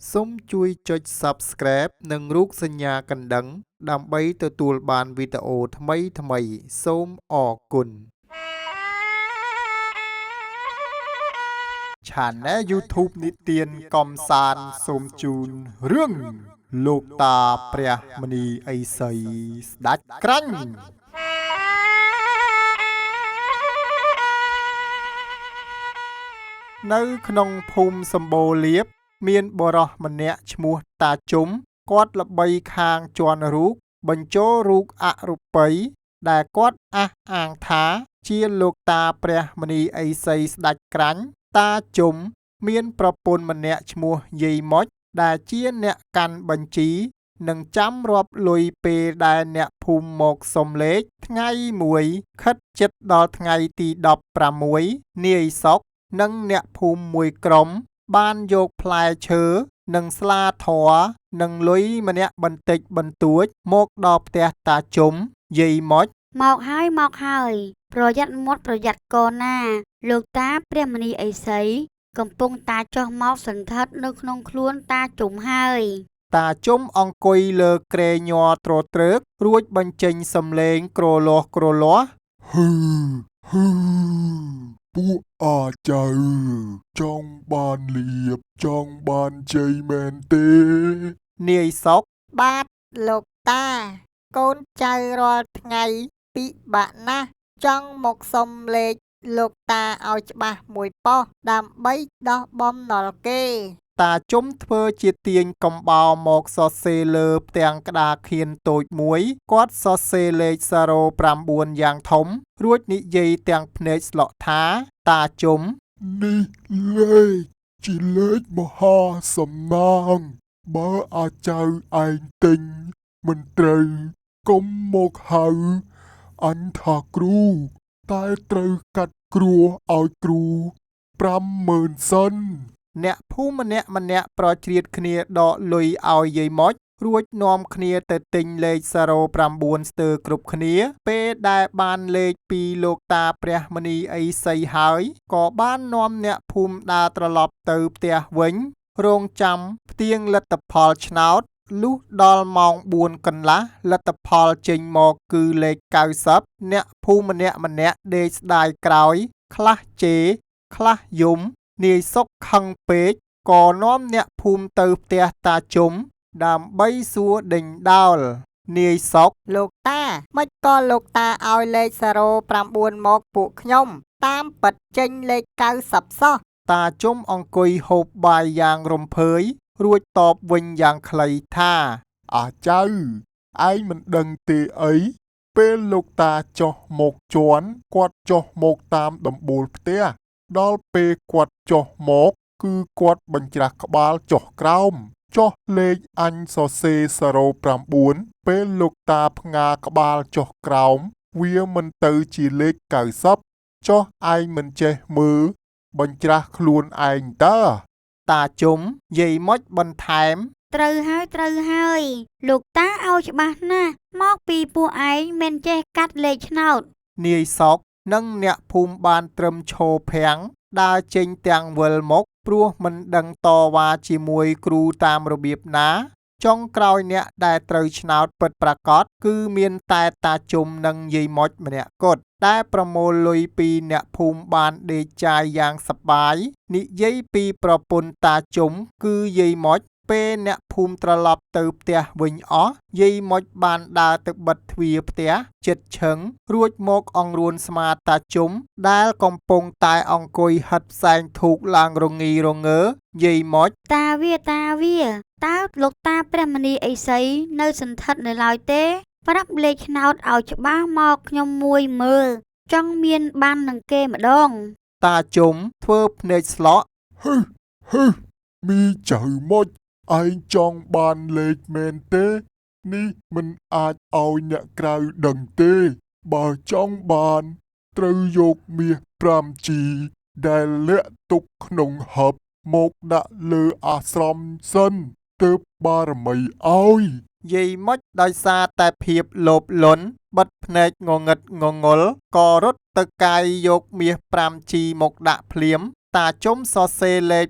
សូមជួយចុច Subscribe និងរូបសញ្ញាកណ្ដឹង ដើម្បីទទួលបានវីដេអូថ្មីៗសូមអរគុណ Channel YouTube និទានកំសាន្តសូមជូនរឿងលោកតាព្រះមនីឥសីស្ដេចក្រាញ់នៅក្នុងភូមិសម្បូរលៀបមានបុរសម្នាក់ឈ្មោះតាជុំគាត់ល្បីខាងជាន់រូបបញ្ចូលរូបអរូបីដែលគាត់អះអាងថាជាលោកតាព្រះមនីឥសីស្ដេចក្រាញ់តាជុំមានប្រពន្ធម្នាក់ឈ្មោះយាយម៉ុចដែលជាអ្នកកាន់បញ្ជីនិងចាំរាប់លុយពេលដែលអ្នកភូមិមកសុំលេខថ្ងៃមួយខិតជិតដល់ថ្ងៃទី16នាយសុកនិងអ្នកភូមិមួយក្រុមបានយកផ្លែឈើនិងស្លាធម៌និងលុយម្នាក់បន្តិចបន្តួចមកដល់ផ្ទះតាជុំយាយម៉ុច មកហើយមកហើយប្រយ័ត្នមាត់ប្រយ័ត្នកណាលោកតាព្រះមនីឥសីកំពុងតាចុះមកសន្ធិដ្ឋនៅក្នុងខ្លួនតាជុំហើយ តាជុំអង្គុយលើគ្រែញ័រទ្រទ្រើករួចបញ្ចេញសំឡេងក្រលាស់ក្រលាស់ ហ៊ឺហ៊ឺពួកអាចៅចង់បានលៀបចង់បានជ័យមែនទេ នាយសុក បាទលោកតា កូនចៅរាល់ថ្ងៃពិបាកណាស់ចង់មកសុំលេខលោកតាឲ្យច្បាស់មួយប៉ុស្តិ៍ដើម្បីដោះបំណុលគេ តាជុំធ្វើជាទាញកំបោរមកសរសេរលើផ្ទាំងក្តារខៀនតូចមួយគាត់សរសេរលេខ09យ៉ាងធំ រួចនិយាយទាំងភ្នែកស្លក់ថាតាជុំ នេះលេខជាលេខមហាសំណាងបើអាចៅឯងទិញមិនត្រូវកុំមកហៅអញថាគ្រូតែត្រូវកាត់គ្រួឲ្យគ្រូ50000សិន អ្នកភូមិម្នាក់ម្នាក់ប្រជ្រៀតគ្នាដកលុយឲ្យយាយម៉ុចរួចនាំគ្នាទៅទិញលេខ09ស្ទើរគ្រប់គ្នា ពេលដែលបានលេខពីលោកតាព្រះមនីឥសីហើយក៏បាននាំអ្នកភូមិដើរត្រឡប់ទៅផ្ទះវិញ រងចាំផ្ទៀងលទ្ធផលឆ្នោតលុះដល់ម៉ោង4កន្លះលទ្ធផលចេញមកគឺលេខ90អ្នកភូមិម្នាក់ម្នាក់ដេកស្ដាយក្រោយ ខ្លះជេរខ្លះយំ នាយសុកខឹងពេកក៏នាំអ្នកភូមិទៅផ្ទះតាជុំដើម្បីសួរដេញដោលនាយសុក លោកតាមិនក៏លោកតាឲ្យលេខ09មកពួកខ្ញុំ តាមពិតចេញលេខ90សោះ តាជុំអង្គុយហូបបាយយ៉ាងរំភើយរួចតបវិញយ៉ាងខ្លីថា អាចៅឯងមិនដឹងទេអីពេលលោកតាចុះមកជន់គាត់ចុះមកតាមដំបូលផ្ទះដល់ពេលគាត់ចុះមកគឺគាត់បញ្ច្រាស់ក្បាលចុះក្រោមចុះលេខអញសរសេរ09ពេលលោកតាផ្ងាក្បាលចុះក្រោមវាមិនទៅជាលេខ90ចុះឯងមិនចេះមើលបញ្ច្រាស់ខ្លួនឯងតើ តាជុំយាយម៉ុចបន្ថែម ត្រូវហើយត្រូវហើយលោកតាឲ្យច្បាស់ណាស់មកពីពួកឯងមិនចេះកាត់លេខឆ្នោត នាយសុកនិងអ្នកភូមិបានត្រឹមឈរភាំងដើរចេញទាំងវិលមុខព្រោះមិនដឹងតវ៉ាជាមួយគ្រូតាមរបៀបណា ចុងក្រោយអ្នកដែលត្រូវឆ្នោតពិតប្រាកដគឺមានតែតាជុំនិងយាយម៉ុចម្នាក់គត់ដែលប្រមូលលុយពីអ្នកភូមិបានដេកចាយយ៉ាងសប្បាយនិយាយពីប្រពន្ធតាជុំគឺយាយម៉ុចពេលអ្នកភូមិត្រឡប់ទៅផ្ទះវិញអស់យាយម៉ុចបានដើរទៅបិទទ្វារផ្ទះចិត្តឈឹងរួចមកអង្រួនស្មាតាជុំដែលកំពុងតែអង្គុយហិតផ្សែងធូបឡើងរងីរងើយាយម៉ុច តាវាតាវាតើលោកតាព្រះមនីឥសីនៅសន្ធិដ្ឋនៅឡើយទេ ប្រាប់លេខឆ្នោតឲ្យច្បាស់មកខ្ញុំមួយមើលចង់មានបាននឹងគេម្ដង តាជុំធ្វើភ្នែកស្លក់ ហឺហឺមីចៅម៉ុចឯងចង់បានលេខមែនទេ នេះមិនអាចឲ្យអ្នកក្រៅដឹងទេ បើចង់បាន ត្រូវយកមាស5ជីដែលលាក់ទុកក្នុងហឹបមកដាក់លើអាស្រមសិនទើបបារមីឲ្យ យាយម៉ុចដោយសារតែភាពលោភលន់បិទភ្នែកងងឹតងងុលក៏រត់ទៅកាយយកមាស5ជីមកដាក់ភ្លាម តាជុំសរសេរលេខ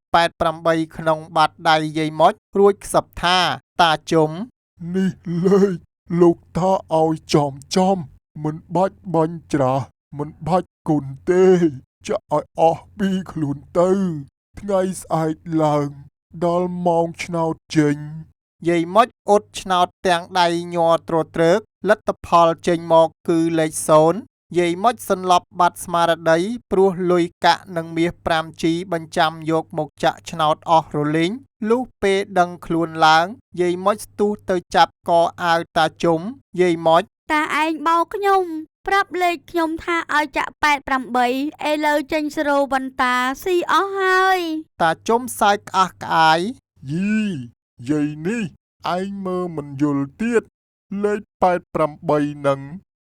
88ក្នុងបាតដៃយាយម៉ុចរួចខ្សឹបថាតាជុំ នេះលេខលោកតាឲ្យចំចំមិនបាច់បាញ់ច្រាស់មិនបាច់គុណទេចាក់ឲ្យអស់ពីខ្លួនទៅ ថ្ងៃស្អែកឡើង ដល់ម៉ោងឆ្នោតចេញ យាយម៉ុចអ៊ុតឆ្នោតទាំងដៃញ័រទ្រទ្រើកលទ្ធផលចេញមកគឺលេខ0យាយម៉ុចសន្លប់បាត់ស្មារតីព្រោះលុយកាក់និងមាស 5G បញ្ចាំយកមកចាក់ឆ្នោតអស់រលីងលុះពេលដឹងខ្លួនឡើងយាយម៉ុចស្ទុះទៅចាប់កអាវតាជុំយាយម៉ុច តាឯងបោកខ្ញុំ ប្រាប់លេខខ្ញុំថាឲ្យចាក់88ឥឡូវចេញសេរ៉ូវ៉ាន់តាស៊ីអស់ហើយ តាជុំសើចក្អាស់ក្អាយ យីយាយនេះឯងមើលមិនយល់ទៀតលេខ88នឹង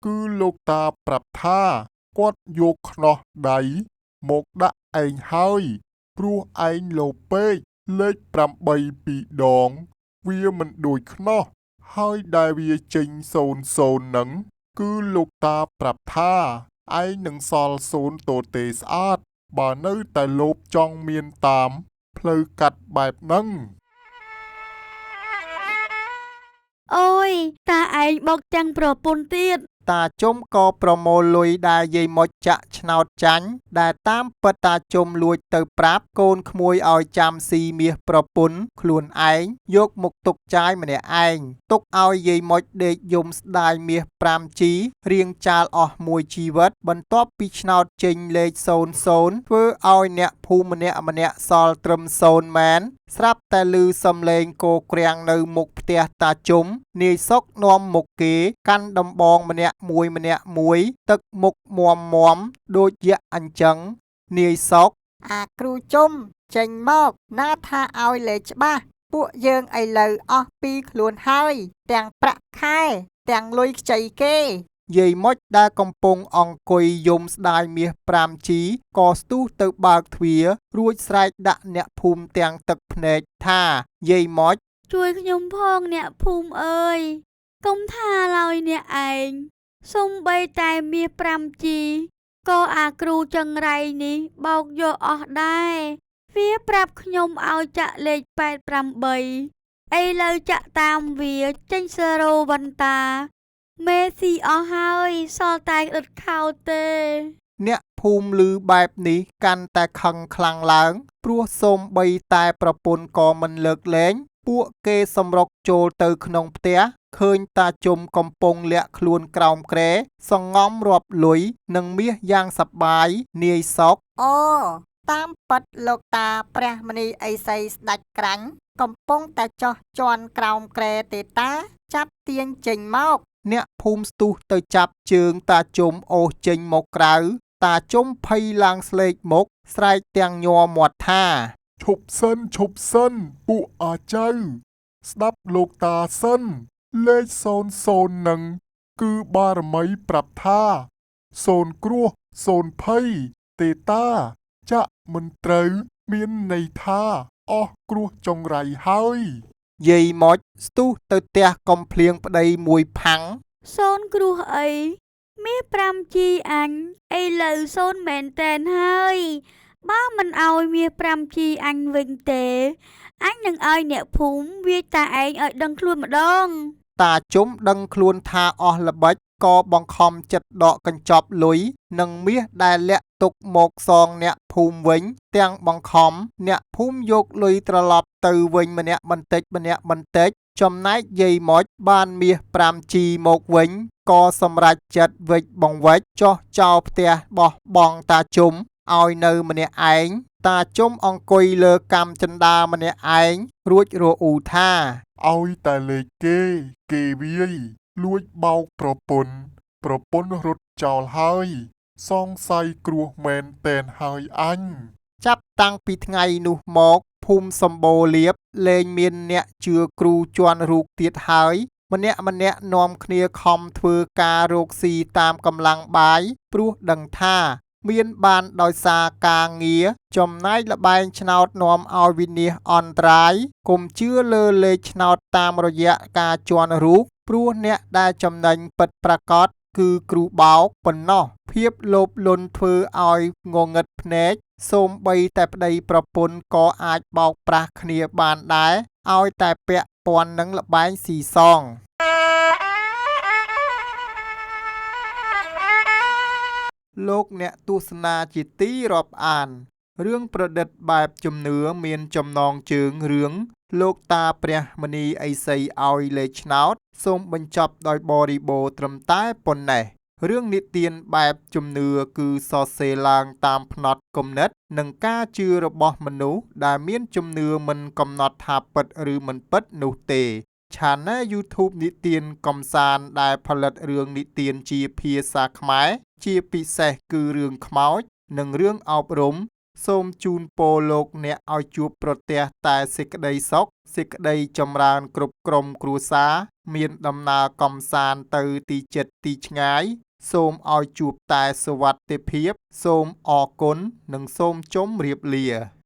គឺលោកតាប្រាប់ថាគាត់យកខ្នោះដៃមកដាក់ឯងហើយ ព្រោះឯងលោពេកលេខ8ពីរដង វាមិនដូចខ្នោះហើយដែលវាចេញ00នឹងគឺលោកតាប្រាប់ថាឯងនឹងសល់0ទទេស្អាត បើនៅតែលោភចង់មានតាម ផ្លូវកាត់បែបហ្នឹង អូយតាឯងបោកទាំងប្រពន្ធទៀត តាជុំក៏ប្រមូលលុយដែលយាយម៉ុចចាក់ឆ្នោតចាញ់ដែលតាមពិតតាជុំលួចទៅប្រាប់កូនក្មួយឲ្យចាំស៊ីមាសប្រពន្ធខ្លួនឯងយកមកទុកចាយម្នាក់ឯងទុកឲ្យយាយម៉ុចដេកយំស្ដាយមាស 5G រៀងចាលអស់មួយជីវិតបន្ទាប់ពីឆ្នោតចេញលេខ00ធ្វើឲ្យអ្នកភូមិម្នាក់ម្នាក់សល់ត្រឹម0មែនស្រាប់តែឮសំឡេងគោក្រាំងនៅមុខផ្ទះតាជុំនាយសុកនាំមុខគេកាន់ដំបងម្នាក់មួយម្នាក់មួយទឹកមុខមាំមាំដូចយក្សអញ្ចឹងនាយសុក អាគ្រូជុំចេញមកណាថាឲ្យលេខច្បាស់ពួកយើងឥឡូវអស់ពីខ្លួនហើយ ទាំងប្រាក់ខែទាំងលុយខ្ចីគេ យាយម៉ុចដែលកំពុងអង្គុយយំស្ដាយមាស 5G ក៏ស្ទុះទៅបើកទ្វាររួចស្រែកដាក់អ្នកភូមិទាំងទឹកភ្នែកថាយាយម៉ុច ជួយខ្ញុំផងអ្នកភូមិអើយកុំថាឡើយអ្នកឯងសំបីតែមាស 5G ក៏អាគ្រូចង្រៃនេះបោកយកអស់ដែរវាប្រាប់ខ្ញុំឲ្យចាក់លេខ88ឥឡូវចាក់តាមវាចេញសេរ៉ូវ៉ាន់តាមេស៊ីអស់ហើយសល់តែដុតខោទេ អ្នកភូមិឮបែបនេះកាន់តែខឹងខ្លាំងឡើង ព្រោះសូម្បីតែប្រពន្ធក៏មិនលើកលែង ពួកគេសម្រុកចូលទៅក្នុងផ្ទះឃើញតាជុំកំពុងលាក់ខ្លួនក្រោមគ្រែសង្ងំរាប់លុយនិងមាសយ៉ាងសប្បាយនាយសុក អូតាមពិតលោកតាព្រះមនីឥសីស្ដេចក្រាញ់កំពុងតែចោះជន់ក្រោមគ្រែទេតា ចាប់ទាញចេញមក អ្នកភូមិស្ទុះទៅចាប់ជើងតាជុំអូសចេញមកក្រៅ តាជុំភ័យឡើងស្លេកមុខស្រែកទាំងញ័រមាត់ថា ឈប់សិនឈប់សិនពួកអាចៅស្ដាប់លោកតាសិនលេខ00នឹងគឺបារមីប្រាប់ថាសូនគ្រោះសូនភ័យទេតាចាក់មិនត្រូវមានន័យថាអស់គ្រោះចង្រៃហើយ យាយម៉ុចស្ទុះទៅផ្ទះកំភ្លៀងប្តីមួយផាំង សូនគ្រោះអីមាស 5G អញឥឡូវសូនមែនតែនហើយ បើមិនឲ្យមាស 5G អញវិញទេអញនឹងឲ្យអ្នកភូមិវាយតាឯងឲ្យដឹងខ្លួនម្ដង តាជុំដឹងខ្លួនថាអស់ល្បិចក៏បង្ខំចិត្តដកកញ្ចប់លុយនិងមាសដែលលាក់ទុកមកសងអ្នកភូមិវិញ ទាំងបង្ខំអ្នកភូមិយកលុយត្រឡប់ទៅវិញម្នាក់បន្តិចម្នាក់បន្តិច ចំណែកយាយម៉ុចបានមាស 5G មកវិញក៏សម្រេចចិត្តវិចបង្វិចចុះចោលផ្ទះបោះបង់តាជុំឲ្យនៅម្នាក់ឯងតាជុំអង្គុយលើកាំចិន្តាម្នាក់ឯងរួចរអ៊ូថា ឲ្យតែលេខគេ គេវាយលួចបោកប្រពន្ធប្រពន្ធរត់ចោលហើយ សង្ស័យគ្រោះមែនតែនហើយអញ ចាប់តាំងពីថ្ងៃនោះមកភូមិសម្បូរលាបលែងមានអ្នកជឿគ្រូជន់រូកទៀតហើយ ម្នាក់ម្នាក់នាំគ្នាខំធ្វើការរកស៊ីតាមកម្លាំងបាយព្រោះដឹងថា មានបានដោយសារការងារចំណែកល្បែងឆ្នោតនាំឲ្យវិនាសអន្តរាយកុំជឿលើលេខឆ្នោតតាមរយៈការជន់រូកព្រោះអ្នកដែលចំណេញពិតប្រាកដ គឺគ្រូបោកប៉ុណ្ណោះ ភាពលោភលន់ធ្វើឲ្យងងឹតភ្នែកសូម្បីតែប្តីប្រពន្ធក៏អាចបោកប្រាស់គ្នាបានដែរឲ្យតែពាក់ព័ន្ធនឹងល្បែងស៊ីសង លោកអ្នកទស្សនាជាទីរាប់អាន រឿងប្រឌិតបែបជំនឿមានចំណងជើងរឿងលោកតាព្រះមនីឥសីឲ្យលេខឆ្នោត សូមបញ្ចប់ដោយបរិបូរណ៍ត្រឹមតែប៉ុណ្ណេះរឿងនិទានបែបជំនឿគឺសរសេរឡើងតាមផ្នត់គំនិត និងការជឿរបស់មនុស្សដែលមានជំនឿមិនកំណត់ថាពិតឬមិនពិតនោះទេ Channel YouTube និទានកំសាន្តដែលផលិតរឿងនិទានជាភាសាខ្មែរជាពិសេសគឺរឿងខ្មោច និងរឿងអប់រំ សូមជូនពរលោកអ្នកឲ្យជួបប្រទះតែសេចក្តីសុខសេចក្តីចម្រើនគ្រប់ក្រុមគ្រួសារមានដំណើរកំសាន្តទៅទីជិតទីឆ្ងាយ សូមឲ្យជួបតែសុវត្ថិភាព សូមអរគុណនិងសូមជម្រាបលា។